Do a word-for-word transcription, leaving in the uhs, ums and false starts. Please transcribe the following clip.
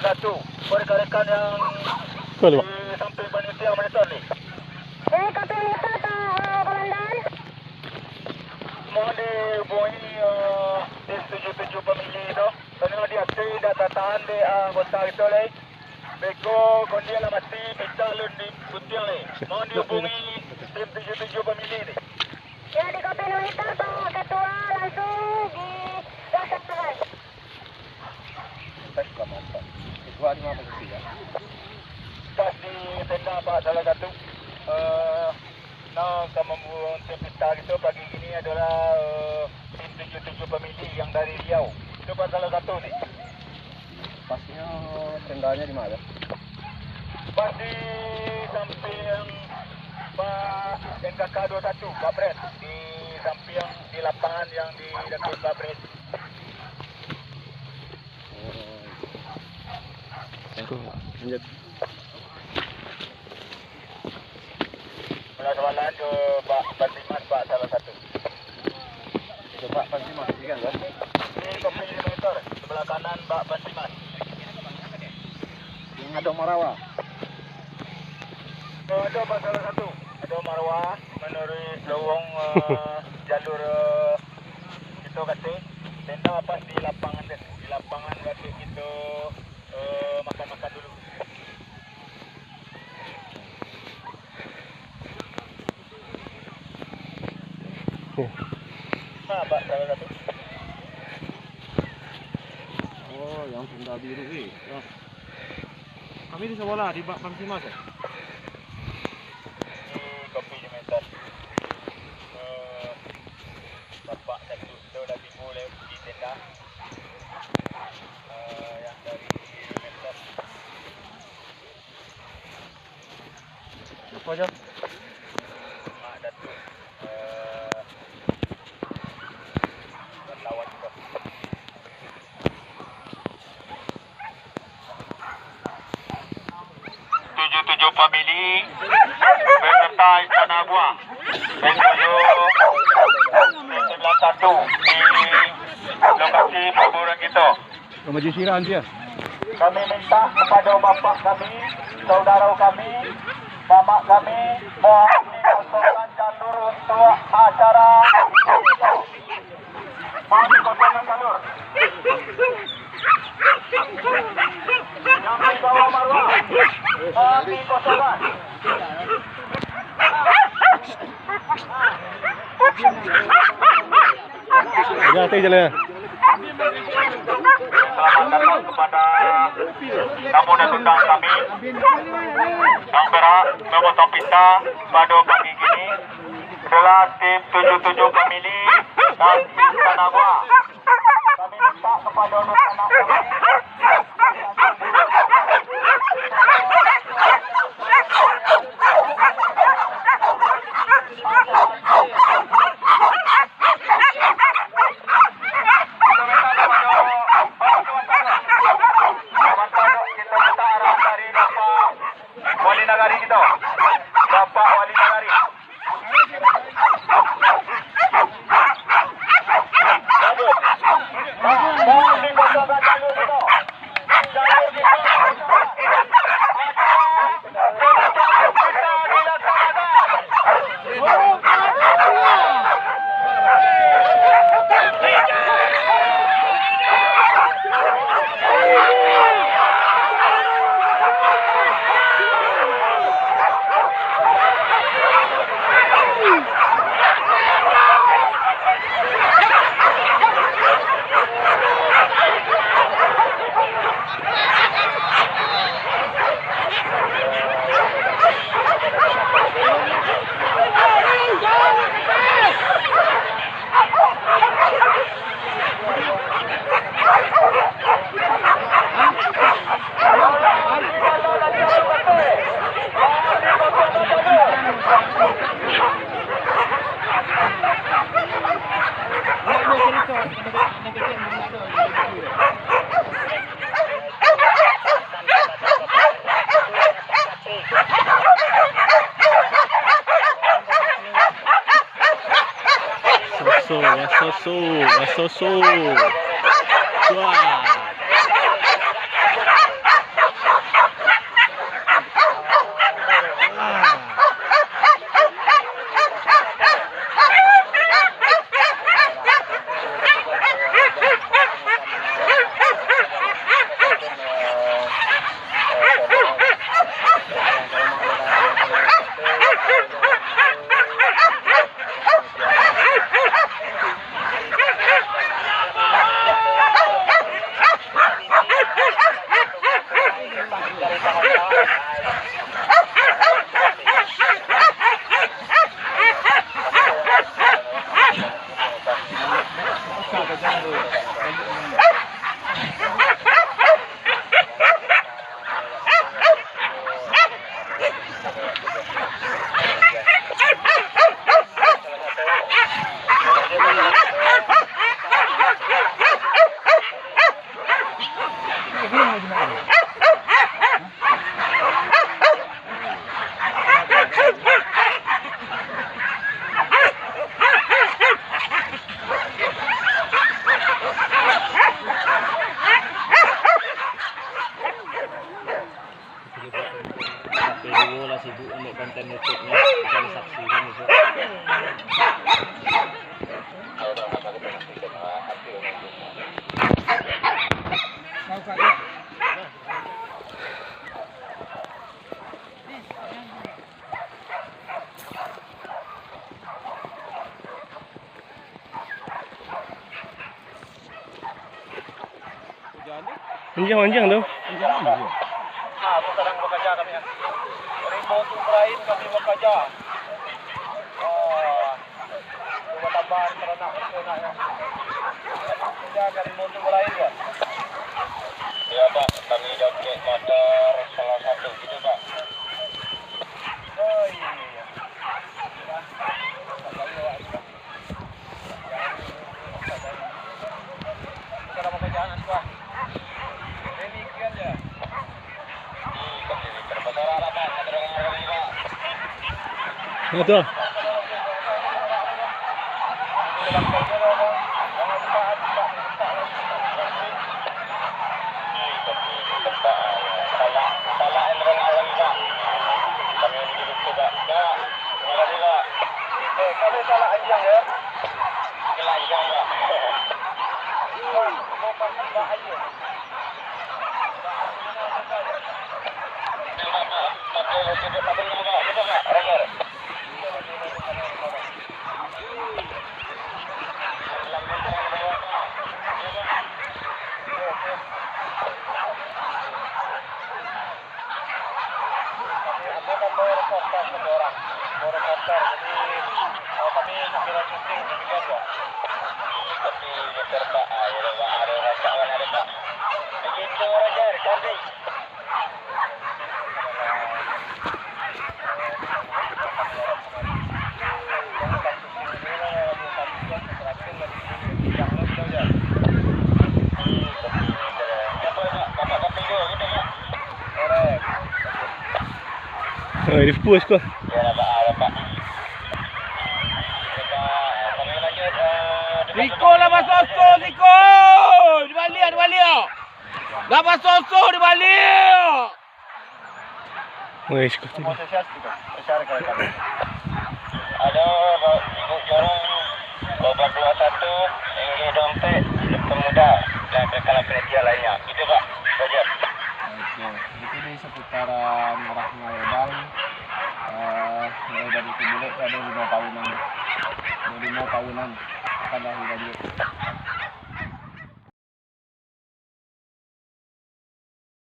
Satu, rekan-rekan yang Kau lewat. Di samping panitia monitor ni. Jadi, kopi monitor ka, eh, Komandan. Mohon dihubungi, eh, tim tujuh tujuh pamili tu. Karena di atas dah tatahan dek, eh, anggota kita lai. Beko kondi lah mati, pita lun di guntiang lai. Mohon dihubungi tim tujuh tujuh pamili ni. Ya, di kopi monitor, Pak Ketua, langsung di rasakan. Tes lah mantap. Siswa di mana posisi, ya? Pas di tenda, Pak, salah satu. Eh, nah, ka mambuang tim pita gitu pagi ini adalah, eh, tim tujuh tujuh pamili yang dari Riau. Itu, Pak, salah satu ni. Pasnya tendanya di mana? Pas di samping Pak N K K dua satu, Pak Pres. Di samping, di lapangan yang di dekat Pak Pres. Lanjut. Salah sawalan jo Pak Bantimas, Pak, salah satu. Jo Pak Bantimas, iya kan, Bang? Ini kopi lima meter, sebelah kanan Pak Bantimas. Yang ada marawa. Oh, ada, Pak, salah satu. Ada marawa, menurut lowong, eh, jalur, eh, Kito kato, tenda pas di lapangan tu, di lapangan waktu kito, eh, makan-makan dulu. Oke. Nah, Pak, salah satu. Oh, yang tenda biru ni. Ya. Kami di sebelah, di Bak Bantimas, ya? Di kopi di meter. Eh, Bapak satu tu lah tibo le di tenda. Eh, yang dari Mensos. Apa je? Mak Datuk, eh, wartawan tu. Tujuh tujuh famili beserta istana buah. Tujuh sembilan satu di lokasi pemburuan kita. Maju siran dia. Kami minta kepada bapak kami, saudara kami, mamak kami, mohon dikosongkan jalur untuk acara. Mari kosongkan jalur. Jangan bawa maruah. Mari kosongkan. Jalan, jalan. Selamat datang kepada tamu dan undangan kami yang berhak memotong pita pada pagi kini. Adalah tim tujuh tujuh famili dan istana buah. Kami minta kepada anak-anak kami. Kita minta arahan dari Bapak Wali Nagari kita. Bapak Wali Nagari. Soso, wasoso, wasoso. Wah. Tapi duo lah sibuk ambil konten YouTube-nyo, bisa disaksikan itu. Anjiang, anjiang tu. Nah, tu sadang bakaja kami, ah. Rimbo tu barain kami bakaja. Oh, tu batambah taranak, taranak, ya. Bakaja ka rimbo tu barain, ya. Ya, Pak, kami dapat motor salah satu gitu, Pak. Oh, iya. Nah, tu. Kami, anda kan bawa reporter satu orang. Bawa reporter, jadi, eh, kami sambil syuting, demikian, ya. Tapi reporter, ah, ya, Pak, ada orang cak mana ada, Pak. Begitu, Roger, cantik. Oh, di push ko. Siko lah basoso, siko! Dibaliak, dibaliak! Lah basoso, dibaliak! Weh, siko tu. Ado, Ibu Jorong, Bapak dua satu, Inggih Dompet, Pemuda, dan rekan-rekan media lainnya. Gitu, Pak. Roger. Oke, itu dari seputaran Rahma Wedang, eh, mulai dari Tibulek tu ada lima tahunan. Ada lima tahunan akan dah dilanjut.